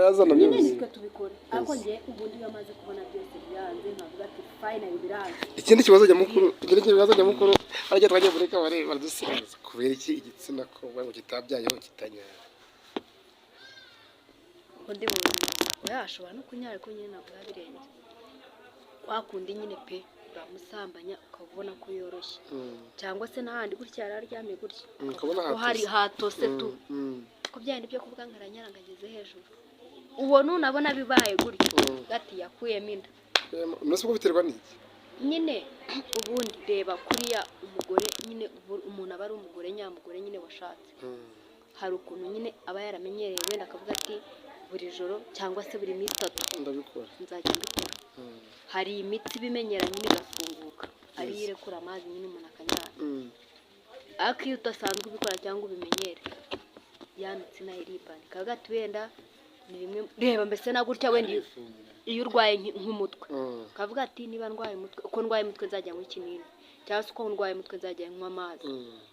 Yazana Nyine byose. Nitwe tubikora, ariko njye ubundi iyo amaze kubona byose byanze, nkavuga ati: "Finally biranze." Ikindi kibazo nyamukuru, harya twagiye muri kabari baradusigaza, kubera iki igitsina kobwa ngo kitabyayeho kitanyara? Undi muntu oya ashobora no kunyara, ariko nyine ntabwo biba birenze kwa kundi nyine pe. Uramusambanya ukaba ubona ko yoroshye, cyangwa se n'ahandi gutya yari aryamye gutya, ukabona ko hari hatose. Hatose tu. Ko byandi byo kuvuga ngo aranyara ngo ageze hejuru, uwo nunabona bibaye gutyo, ati yakuyemo inda. None ubwo biterwa n'iki? Nyine ubundi reba kuriya umugore nyine, umuntu aba ari umugore nyamugore nyine washatse, hari ukuntu nyine aba yaramenyereye, wenda akavuga ati: "Buri joro cyangwa se buri minsi 3 Ndabikora. nzajya mbikora." Hari imitsi ibimenyera nyine igafunguka, ariyo irekura amazi nyine umuntu akanyara. Ariko iyo udasanzwe ubikora cyangwa ubimenyere, ya mitsi nayo iribana, ikavuga ati wenda ni rimwe. Reba mbese na gutya, wenda iyo urwaye nk'umutwe, ukavuga ati: "Niba ndwaye umutwe, uko ndwaye umutwe nzajya nywa ikinini, cyangwa se uko ndwaye umutwe nzajya nywa amazi."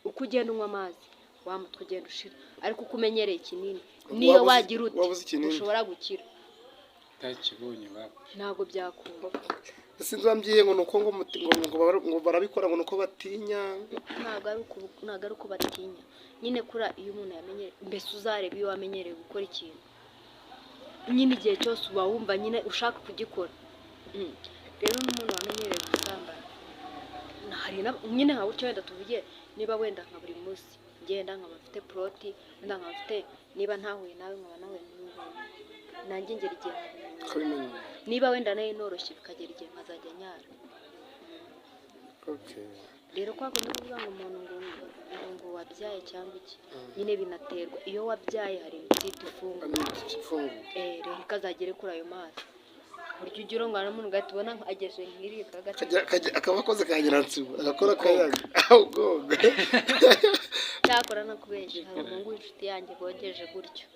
Uko ugenda unywa amazi, wa mutwe ugenda ushira, ariko uko umenyereye ikinini, niyo wagira ute, Wabuze ikinini. ushobora gukira. Utakibonye waba Ntabwo byakunda. Sinzi wambwiye ngo nuko ngo barabikora ngo nuko batinya. Ntabwo ari uko batinya nyine. Kura iyo umuntu yamenyereye, mbese uzareba iyo wamenyereye gukora ikintu nyine, igihe cyose uba wumva nyine ushaka kugikora. Rero n'umuntu wamenyereye gusambana, hari nyine nka gutya, wenda tuvuge niba wenda nka buri munsi ngenda nkaba mfite poroti, wenda nkaba mfite, niba ntahuye nawe nkaba nahuye n'uyu nguyu, nanjye ngera igihe nkabimenya. Ukabimenyera. Niba wenda nayo noroshye, bikagera igihe nkazajya nyara. Rero kwa kundi kuvuga ngo umuntu ngo wabyaye cyangwa iki, nyine binaterwa. Iyo wabyaye hari imitsi ifunguka. Ifunguye. Eh, rero ikazagere kuri ayo mazi, buryo ugira ngo n'umuntu ugahita ubona ageje nk'iri kagati. Akaba akoze ka nyiransibo, agakora akayaga aho ugonga. Cyakora no kubeshya, hari umuhungu w'inshuti yanjye bogeje gutyo,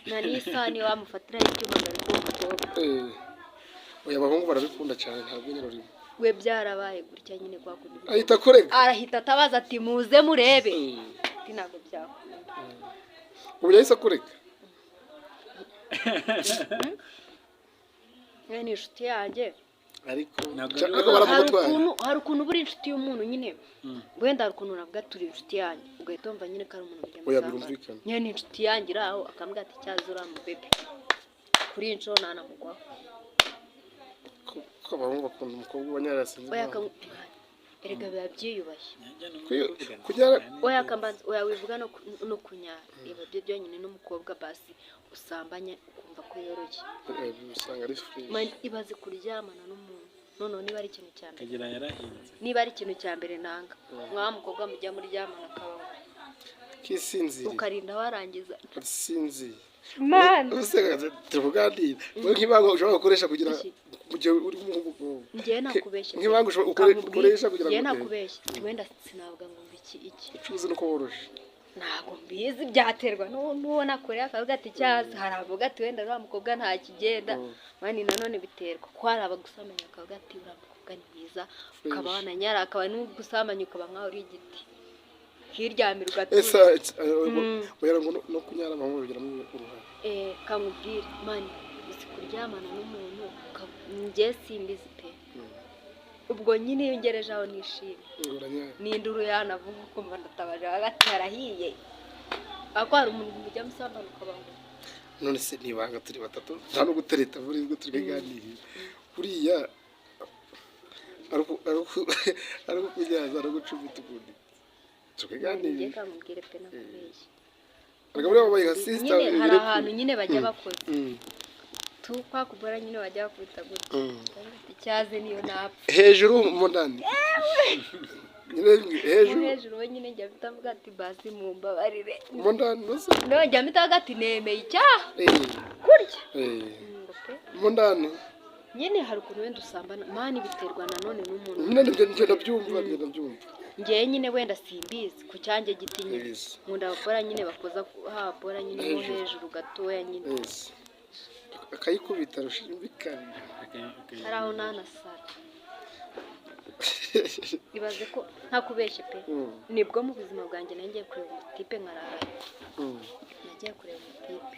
na n'isahani wamufatiraho icyuma ngo ari umukobwa. Eh, oya, abahungu barabikunda cyane, nta rwenya rurimo. We byarabaye gutya nyine kwa kundi. Ahita akurega. Arahita atabaza ati: "Muze murebe." Ati: "Ntabwo byakunda." Ubu yahise akurega. We ni inshuti yanjye. Ariko Ntabwo ariko ari Hari baramugutwara. ukuntu uba uri inshuti y'umuntu nyine, wenda hari ukuntu navuga turi inshuti yanjye, ugahita wumva nyine ko ari umuntu mujya Oya, musambana. Birumvikana. Nyine ni inshuti yanjye iri aho, akambwira ati: "Cyaza uriya mubebe kuri iyi nshuro ntanamugwaho." Ko abahungu bakunda umukobwa wa sinzi Oya, impamvu. Erega biba byiyubashye. Kunyara. Oya, akambanza, oya, wivuga no kunyara, reba byo byonyine n'umukobwa basi usambanye ukumva ko yoroshye. Eh, usanga ari fresh. Man, ibaze kuryamana n'umuntu noneho niba ari ikintu cya mbere Kagira yarahinze. Niba ari ikintu cya mbere nanga, mwa mukobwa mujya muryamana akabaho Kisinziriye. ukarinda warangiza. Asinziye. Man. Ubuse turi kuganira wowe, nk'ibanga ushobora gukoresha kugira Iki? mu gihe uri nk'umukobwa. Njyewe nakubeshya. Nk'ibanga ushobora ukoresha kugira Njyewe ngo nakubeshya, wenda sinavuga ngo ngo iki iki. Ucuruzi nuko woroshe. Ntabwo mbizi, byaterwa n'uwo nakoreye, akavuga ati cyaza. Hari abavuga ati: "Wenda uriya mukobwa ntakigenda." Man, nanone biterwa ko hari abagusamanya bakavuga ati: "Uriya mukobwa ni mwiza," ukaba wananyara, akaba n'ugusambanya ukaba nkaho uri igiti hiryamira Ese ugatuza. Oya, ngo no kunyara abahungu babigiramo uruhare. Eh, kamubwire man, uzi kuryamana n'umuntu njye simbizi pe. Ubwo nyine iyo ngereje aho nishimye, Ngo uranyara. n'induru yanavuga ukumva ndatabaje, hagati harahiye, ariko hari umuntu mujya musambana ukaba ngo None se nibanga turi batatu, nta no gutereta buri bwo turi kuganirira, buriya ari ukunyaza, ari ugucumita ukundi Njye tukaganirira. Kamubwire pe, nakubeshye. Ariko buriya babaye nka sister. Nyine hari ahantu nyine bajya bakoze tu kwa kubora nyine bajya bakubita gutya. Icyaze niyo napfa. Hejuru mu ndani nyine hejuru. Hejuru we nyine njya mpita mvuga ati: "Basi mumbabarire." Mu ndani no se. No njya mpita mvuga ati: "Nemeye icyaha kurya." Ngo pe. Mu ndani. Nyine hari ukuntu wenda usambana, man, biterwa nanone n'umuntu. Nyine nibyo ndabyumva, nibyo ndabyumva. Ngewe nyine wenda simbizi ku cyanjye giti nyine. Nkunda abakora nyine bakoza habora nyine nko Hejuru. hejuru gatoya nyine. Yes. Akayikubita rushimbikana. Hari aho nanasara, ibaze ko ntakubeshye pe. Nibwo mu buzima bwanjye nagiye kureba umutipe nkarara. Nagiye kureba umutipe.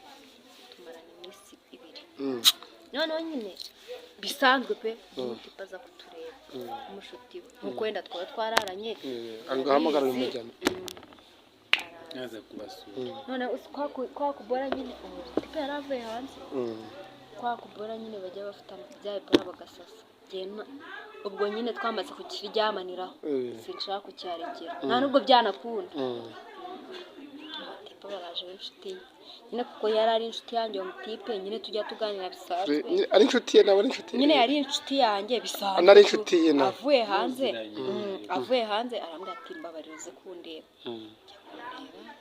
Noneho nyine bisanzwe pe, umutipe aza kutureba, umushuti we, nkuko wenda twaba twararanye. Agahamagara uyu mujyana. Araza. Yaza kubasura. None uzi kwa kubora nyine, umutipe yari avuye hanze, kwa kubora nyine bajya bafata bya bibora bagasasa. Ubwo nyine twamaze kukiryamaniraho, sinshaka kucyarekera, nta nubwo byanakunda. Abatipe baraje b'inshuti ye nyine, kuko yari ari inshuti yanjye uwo mutipe nyine, tujya tuganira bisanzwe. Ari inshuti ye nawe ari inshuti ye. Nyine yari inshuti yanjye bisanzwe. Anari inshuti ye nawe. Avuye hanze, Muziranye. Avuye hanze arambwira ati: "Mbabarira uze kundeba." Njya kumureba,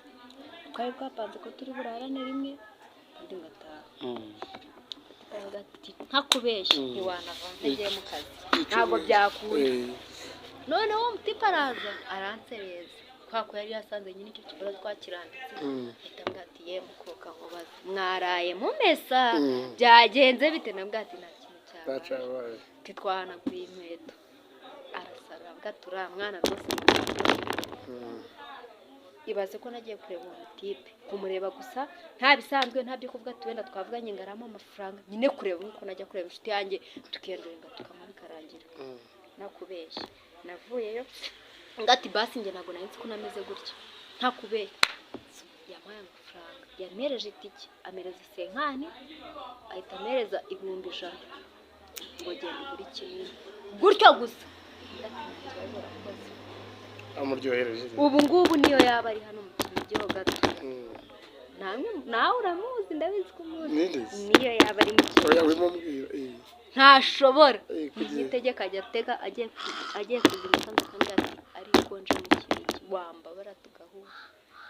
twari twapanze ko turi burarane rimwe ubundi ngataha. Aravuga ati: "Ntakubeshye, ntiwanava ntagiye mu kazi, ntabwo byakunda." Noneho uwo mutipe araza aransereza, kwa ko yari yasanze nyine icyo kibazo twakiranditse. Ahita ambwira ati: "Ye mukobwa, nkubaze, mwaraye mumesa, byagenze bite?" Nabwo ati: "Nta kintu cyabaye." Ntacabaye. Ati: "Twahanaguye inkweto." Arasara, avuga ati: "Uriya mwana rwose ni mwiza." Ibaze ko nagiye kureba uwo mutipe, kumureba gusa, nta bisanzwe, nta byo kuvuga ati wenda twavuganye ngo arame amafaranga, nyine kureba nk'uko najya kureba inshuti yanjye, tukiyenjoyinga, tukanywa bikarangira. Nakubeshya, navuyeyo ngati basi njye ntabwo nari nzi ko nameze gutya. Ntakubeshya, yampaye amafaranga, yampereje itike, amereza cinquante, ahita ampereza 100,000 ngo: "Genda ugure ikinini," gutyo gusa. Ngati: "Nta kibazo, urakoze." Amuryohereje. Ubu ngubu niyo yaba ari hano mu Kinigi ho gato, namwe nawe uramuzi, ndabizi ko umuzi. Ninde se? Niyo yaba ari mu Oya, Kinigi, wimubwira. ntashobora Kugira itegeko ajya atega agiye kuza i Musanze kandi ati ariko nje mu Kinigi wambabara tugahura,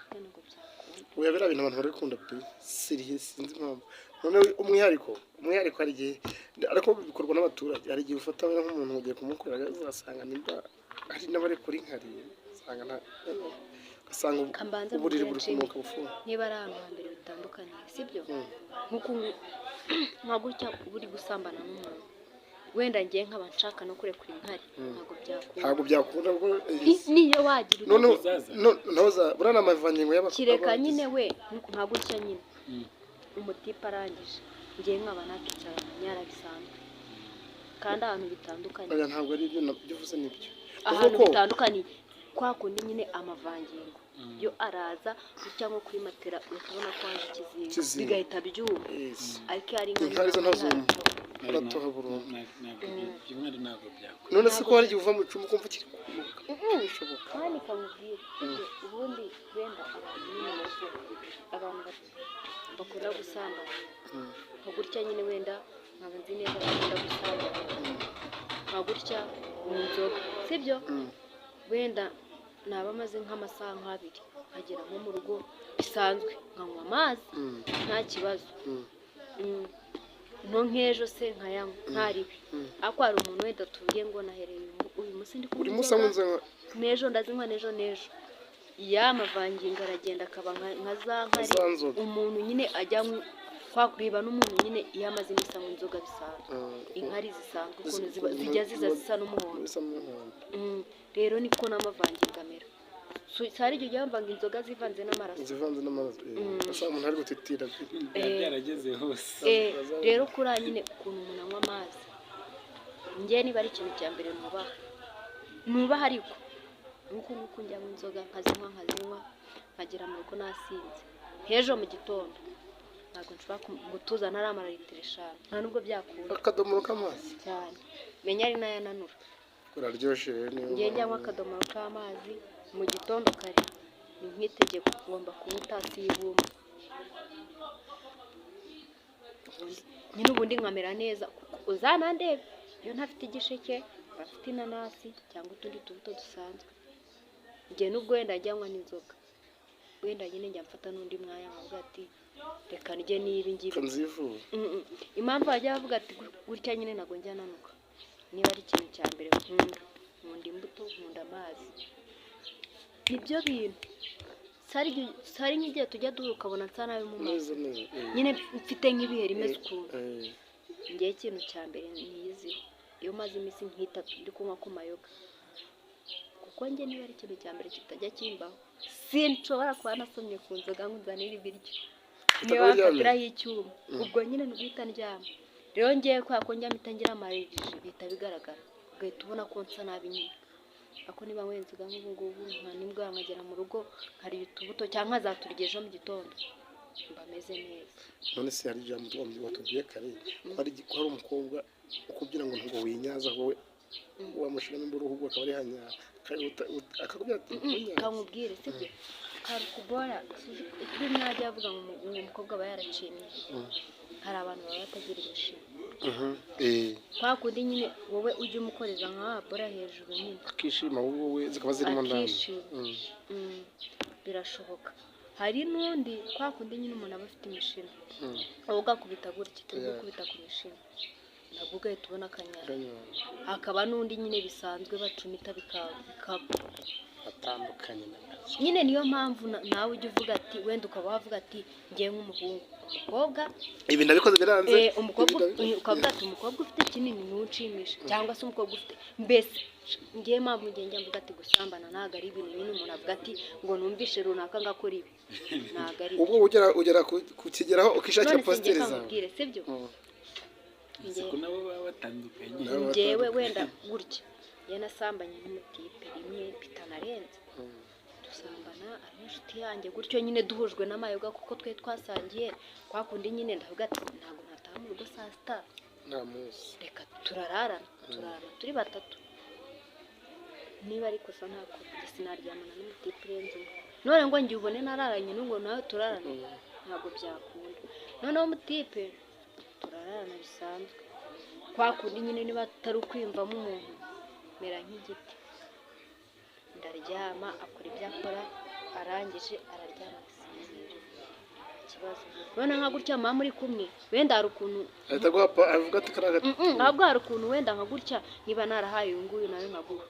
ntabwo byakunda. Oya, biriya bintu abantu barabikunda pe, sérieux, sinzi impamvu. Noneho umwihariko hari igihe, ariko bikorwa n'abaturage, hari igihe ufata wenda nk'umuntu ugiye kumukorera, uzasanga nimba hari n'abari kuri nkari, usanga nta, ugasanga Kambanza uburiri mubwire buri Jimmy. kunuka bufuha. Niba ari ahantu hambere bitandukanye, sibyo? Nk'uko nka gutya uba uri gusambana n'umuntu, wenda ngiye nkaba nshaka no kurekura inkari, ntabwo byakunda. Ntabwo byakunda kuko Niyo wagira ute. Noneho Uzaza. Ntoza buriya ni amavangingo y'aba Kireka abagize. nyine we nka gutya nyine umutipe arangije, ngiye nkaba nakicara nyara bisanzwe, kandi ahantu bitandukanye. Oya, ntabwo ari ibyo, ibyo uvuze nibyo. Ahantu Kuko bitandukanye, kwa kundi nyine amavangingo yo araza gutya nko kuri matera, uhita ubona ko haje ikizinga, Ikizinga. bigahita byuma. Ariko iyo ari Inkari zo ntazuma. Ntabwo Uratoha burundu. Ntabwo inkari ntabwo byakora. None se ko hari igihe uva mu cyumba ukumva kiri kunuka, bishoboka? Kandi kamubwire, ubundi wenda abantu nyine abantu bakunda gusambana nka gutya nyine, wenda nkaba nzi neza bakunda gusambana nka gutya mu nzoga, sibyo? Wenda naba maze nk'amasaha nk'abiri, nkagera nko mu rugo bisanzwe, nkanywa amazi, nta kibazo. No nk'ejo se nkayanywa ntaribi. Ariko hari umuntu wenda tuvuge ngo nahereye uyu munsi ndi kunywa Buri munsi anywa inzoga, inzoga. N'ejo ndazinywa, n'ejo n'ejo, ya mavangingo aragenda akaba nka za nkari. Za nzoga. Umuntu nyine ajya kwa kureba n'umuntu nyine iyo amaze iminsi anywa inzoga bisanzwe, inkari zisanzwe ukuntu zijya ziza zisa n'umuhondo. Bisa n'umuhondo. Rero niko n'amavangingo amera. So, hari igihe ujya wumva ngo inzoga zivanze n'amaraso. Zivanze n'amaraso, ugasanga umuntu ari gutitira. Biba byarageze hose. Rero kuriya nyine ukuntu umuntu anywa amazi, njye niba ari ikintu cya mbere nubaha, nubaha, ariko nk'uku nguku njya mu nzoga nkazinywa, nkazinywa nkagera mu rugo nasinze, nk'ejo mu gitondo ntabwo nshobora gutuza ntaramara litiro 5, nta nubwo byakunda. Akadomoro k'amazi. Cyane, menya ari n'ayananura. Uraryoshye rero niyo Njye njyanywa akadomoro k'amazi mu gitondo kare, ni nk'itegeko, ngomba kunywa itasi y'ibumba. Nyine ubundi nkamera neza, kuko uzanandebe iyo ntafite igisheke mba mfite inanasi cyangwa utundi tubuto dusanzwe. Njye nubwo wenda njyanywa n'inzoga, wenda nyine njya mfata n'undi mwanya nkavuga ati: "Reka ndye n'ibi ngibi." Nzivura. Impamvu bajya bavuga ati gutya nyine, ntabwo njya nanuka. Niba ari ikintu cya mbere nkunda, nkunda imbuto, nkunda amazi, nibyo bintu. Sari nk'igihe tujya duhura ukabona nsa nabi mu maso. Neza neza. Nyine mfite nk'ibiheri imeze ukuntu. Ngewe ikintu cya mbere niyiziho, iyo maze iminsi nk'itatu ndi kunywa ku mayoga, kuko njye niba ari ikintu cya mbere kitajya kimbaho, sinshobora kuba nasomye ku nzoga ngo nzanire ibiryo. Niyo Utaryamye? wamfatiraho icyuma, ubwo nyine ni uguhita ndyama. Rero ngewe kubera ko njya mpita ngira amarerije, bihita bigaragara, ugahita ubona ko nsa nabi nyine. Ariko niba nyweye inzoga nk'ubu ngubu, nka nibwo nkagera mu rugo nkarya utubuto cyangwa nkazaturya ejo mu gitondo, mba meze neza. None se hari ijambo watubwiye kare ko hari umukobwa ukubwira ngo winyaza, wowe wamushyiramo imburu, ahubwo akaba ari hanya akakubwira ati "Ntunyaze." Kamubwire, sibyo? Hari ukubora bimwe ajya avuga ngo ngo umukobwa aba yaracimye. Hari abantu baba batagira imishino. Kwa kundi nyine wowe ujya umukoreza nka wa bora hejuru nyine. Akishima, wowe zikaba zirimo ndani. Akishima. Birashoboka. Hari n'undi kwa kundi nyine umuntu aba afite imishino, wowe ugakubita gutya, uri gukubita ku mishino, nabwo ugahita ubona akanyara. Akanyara. Hakaba n'undi nyine bisanzwe bacumita bikaba. Atandukanye na make. Nyine niyo mpamvu nawe ujya uvuga ati wenda ukaba wavuga ati ngewe nk'umuhungu, umukobwa Ibi ndabikoze biranze. Umukobwa Ibi ndabikoze. Ukavuga ati umukobwa ufite kinini niwe unshimisha, cyangwa se umukobwa ufite, mbese ngewe mpamvu ngiye njya mvuga ati gusambana ntabwo ari ibintu nyine umuntu avuga ati ngo numvishe runaka ngakora ibi, ntabwo ari Ubwo ugera kukigeraho ukishakira None se ngiye positeri zawe. Kamubwire, sibyo? Si ko nabo baba batandukanye. Nabo Ngewe batandukanye. Wenda gutya iyo nasambanye n'umutipe rimwe bitanarenze, dusambana ari inshuti yanjye gutyo nyine, duhujwe n'amayoga kuko twe twasangiye kwa kundi nyine, ndavuga ati ntabwo nataha mu rugo saa 6. Nta munsi. Reka turararana, turarana turi batatu. Niba ari kosa ntabwo sinaryamana n'umutipe urenze umwe. None ngo njye ubone nararanye n'ubwo nawe turarana, ntabwo byakunda. Noneho umutipe turararana bisanzwe kwa kundi nyine, niba atari ukwiyumvamo umuntu, mera nk'igiti, ndaryama, akora ibyo akora, arangije araryama agasinzira, nta kibazo. None nka gutya mama muri kumwe, wenda hari ukuntu Ahita aguha avuga ati kariya Ntabwo hari ukuntu wenda nka gutya niba narahaye uyu nguyu nawe nkaguha,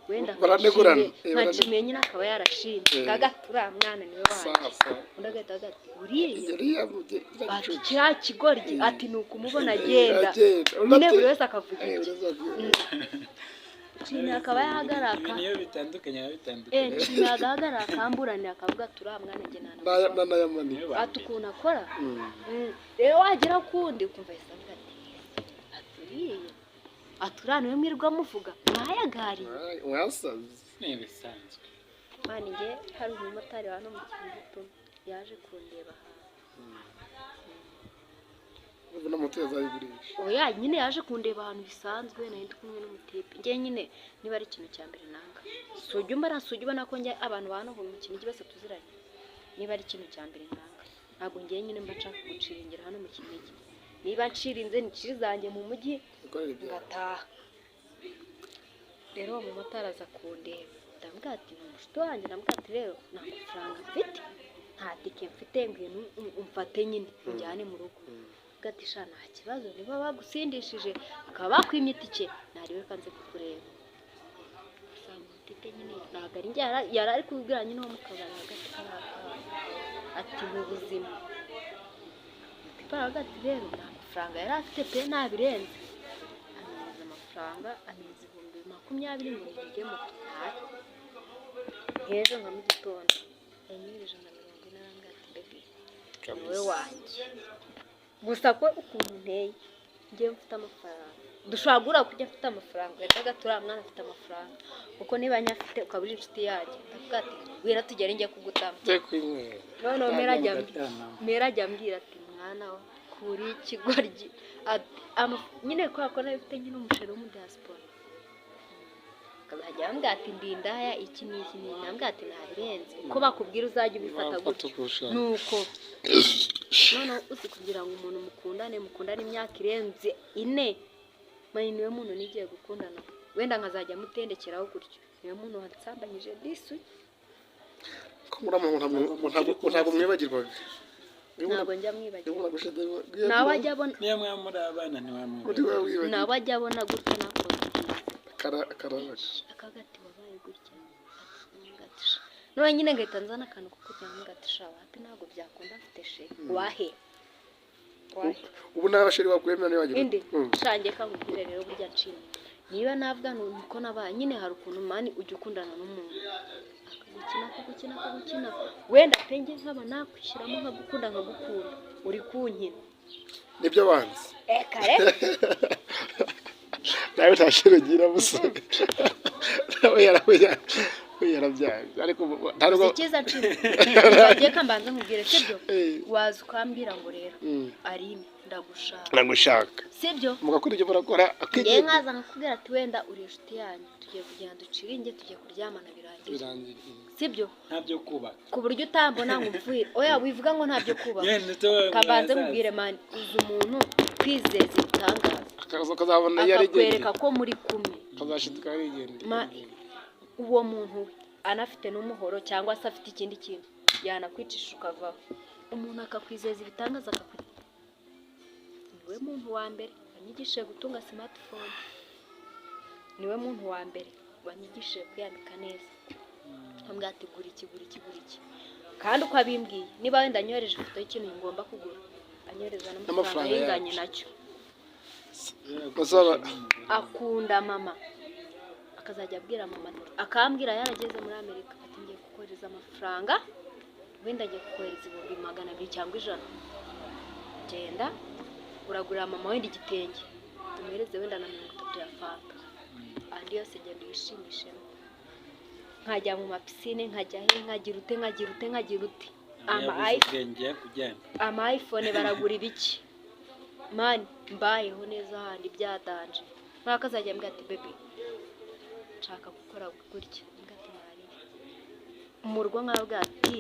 wenda Baranegurana. Nshimiye nyine akaba yarashimye, kaga uriya mwana niwe wanjye. Sasa. Undi agahita avuga ati uriya Uriya ati kiriya kigoryi, ati ni ukumubona agenda. Agenda. Undi Nyine buri wese akavuga buri ibye. wese avuga. Nshimiye akaba yahagarara Ibintu iyo bitandukanye biba bitandukanye. Nshimiye agahagarara akamburanira, akavuga ati uriya mwana njye ntanamukora. N'ayamani. Niyo ba Ati mbere. ukuntu akora. Rero wagera kundi ukumva ahise avuga ati uriya, ati uriya niwe mwirirwa muvuga mwayagariye. Mwasaze. Ni ibisanzwe. Mani, njye hari umumotari wa hano mu Kinigi yaje kundeba ahantu. Ubu na moto yazayigurisha. Oya nyine, yaje kundeba ahantu bisanzwe, nari ndi kumwe n'umutipe. Njye nyine niba ari ikintu cya mbere nanga, sujya umbara, sujya ubona ko njye abantu ba hano mu Kinigi bose tuziranye. Niba ari ikintu cya mbere nanga, ntabwo ngiye nyine mba nshaka guciringira hano mu Kinigi. Niba nshirinze ni ciri zanjye mu mujyi Ikorera ibyawe. ngataha. Rero uwo mumotari aza kundeba, ndamubwira ati ni umushuti wanjye, ndamubwira ati rero nta mafaranga mfite, nta tike mfite, ngwino umfate nyine unjyane mu rugo. Avuga ati sha nta kibazo, niba bagusindishije bakaba bakwimye itike, ntarebe kanze kukureba. Usanga umutipe nyine ntabwo ari njye yari ari kubibwira nyine wo mu kabari hagati kariya kabari, ati mu buzima umutipe aravuga ati rero nta mafaranga yari afite pe, ntabirenze. Ampereza amafaranga, ampereza 20,000 ngo ntege moto ntahe. Nk'ejo nka mu gitondo yanyohereje 140, arambwira ati baby, ni wowe wanjye gusa, ko ukuntu nteye njyewe mfite amafaranga dushobora guhura kujya mfite amafaranga, ugahita uvuga ati uriya mwana afite amafaranga, kuko niba nyafite ukaba uri inshuti yanjye, ndavuga ati wera tugere njye kugutama. Njye kwinywera. Noneho mera ajya Mugatama. Mera ajya ambwira ati mwana we kuri ikigoryi, ati nyine kubera ko nawe ufite nyine umusheri wo mu diaspora, akazajya ambwira ati ndi indaya iki n'iki n'iki, ambwira ati ntabirenze, uko bakubwira uzajya ubifata Wafata gutyo. uko ushaka. Nuko noneho uzi kugira ngo umuntu mukundane, mukundane imyaka irenze 4, mani niwe muntu nigiye gukundana wenda nkazajya mutendekeraho gutyo, niwe muntu wansambanyije disi. Ko muri ntabwo mwibagirwaga. Ntabwo njya mwibagirwa, nawe ajya abona. Niyo mwaba muri abana ntiwamwibagirwa. Nawe ajya abona gutya nakoze Kararaga. Akavuga ati wabaye gutya, ati sha none nyine ngahita nzana akantu ko kugira ngo ati sha wapi, ntabwo byakunda, mfite chéri wahe wahe. Ubu nta chéri wakwemera niba Indi shange kakubwire rero, burya nshimye niba navuga niko nabaye nyine, hari ukuntu mani ujya ukundana n'umuntu. Akagukina, akagukina, akagukina. Wenda pe njye nkaba nakwishyiramo nkagukunda, nkagukunda, uri kunkina. Nibyo wanze. Kare. Nawe nta shuri ugira, musore, nawe yarabyanze, ariko nta nubwo. Icyiza nshima bagiye kambanza nkubwire, sibyo? Waza ukambwira ngo rero Aline, ndagushaka. Nagushaka. Sibyo? Mugakora ibyo murakora. Ngewe Akigendera. nkaza nkakubwira ati wenda uri inshuti yanyu, tugiye kugenda duciringe, tugiye kuryamana, birangiye. Birangira. Sibyo? Nta byo kubaka. Ku buryo utambona ngo umfuhire. Oya, wivuga ngo nta byo kubaka. Nyine ndetse wowe Kabanze mwazaza. nkubwire man, uzi umuntu kwizeza ibitangaza, Akaza akazabona yarigendeye. akakwereka ko muri kumwe. Akazashiduka yarigendeye. Uwo muntu we anafite n'umuhoro cyangwa se afite ikindi kintu yanakwicisha ukavaho. Umuntu akakwizeza ibitangaza, niwe muntu wa mbere wanyigishije gutunga smartphone, niwe muntu wa mbere wanyigishije kwiyambika neza. Nkambwira ati gura iki, gura iki, gura iki. Kandi uko abimbwiye, niba wenda anyohereje ifoto y'ikintu ngomba kugura, anyohereza n'amafaranga N'amafaranga yinganye yacyo. nacyo. Musaba. Akunda mama, akazajya abwira mama, akambwira yarageze muri Amerika ati ngiye kukohereza amafaranga, wenda agiye kukohereza 200,000 cyangwa 100, genda uragurira mama wenda igitenge, umuhereze wenda na 30 ya fanta, andi yose genda uyishimishemo. Nkajya mu mapisine, nkajya he, nkagira ute, nkagira ute, nkagira ute, ama Yabuze ubwenge yakujyana. Ama iPhone baragura ibiki man, mbayeho neza handi byadanje. Nk'ako azajya ambwira ati baby, nshaka gukora gutya. Mbwira ati ntaribi mu rugo, nkabwira ati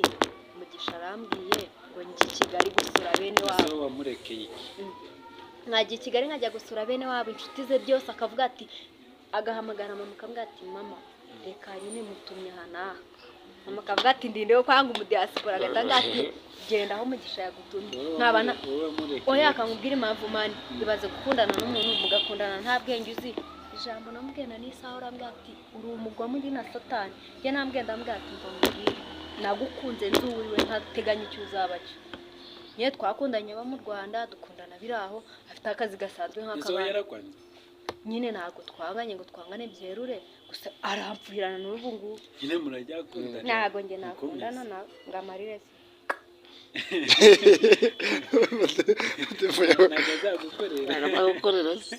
Mugisha arambwiye ngo njye i Kigali gusura bene Ese wabo. wowe wamurekeye iki? Nkajya i Kigali, nkajya gusura bene wabo, inshuti ze byose, akavuga ati, agahamagara mama, akambwira ati mama, reka nyine mutumye aha n'aha. Mama akavuga ati ndinde yo kwanga umudiaspora, agatanga ati genda aho Mugisha yagutumye. Wowe Nkaba wowe wamurekeye. Oya, akamubwira impamvu man. Ibaze gukundana n'umuntu, mugakundana nta bwenge uzi. Ijambo namubwiye n'isaha, urambwira ati uri umugome, uri na satani. Njye nambwiye, ndambwira ati mva mubwire, nagukunze nzi uwiwe, ntateganya icyo uzaba cyo. Nyine twakundanye aba mu Rwanda, dukundana biri aho, afite akazi gasanzwe Ese wowe nk'akabandi. yarakwanze? Nyine ntabwo twanganye ngo twangane byerure, gusa arampfuhirana n'ubu ngubu. Nyine muracyakundana? Ntabwo njye nakundana Mukomeze. nawe ngo amarire se. Ntabwo azagukorera. Ntabwo azagukorera se.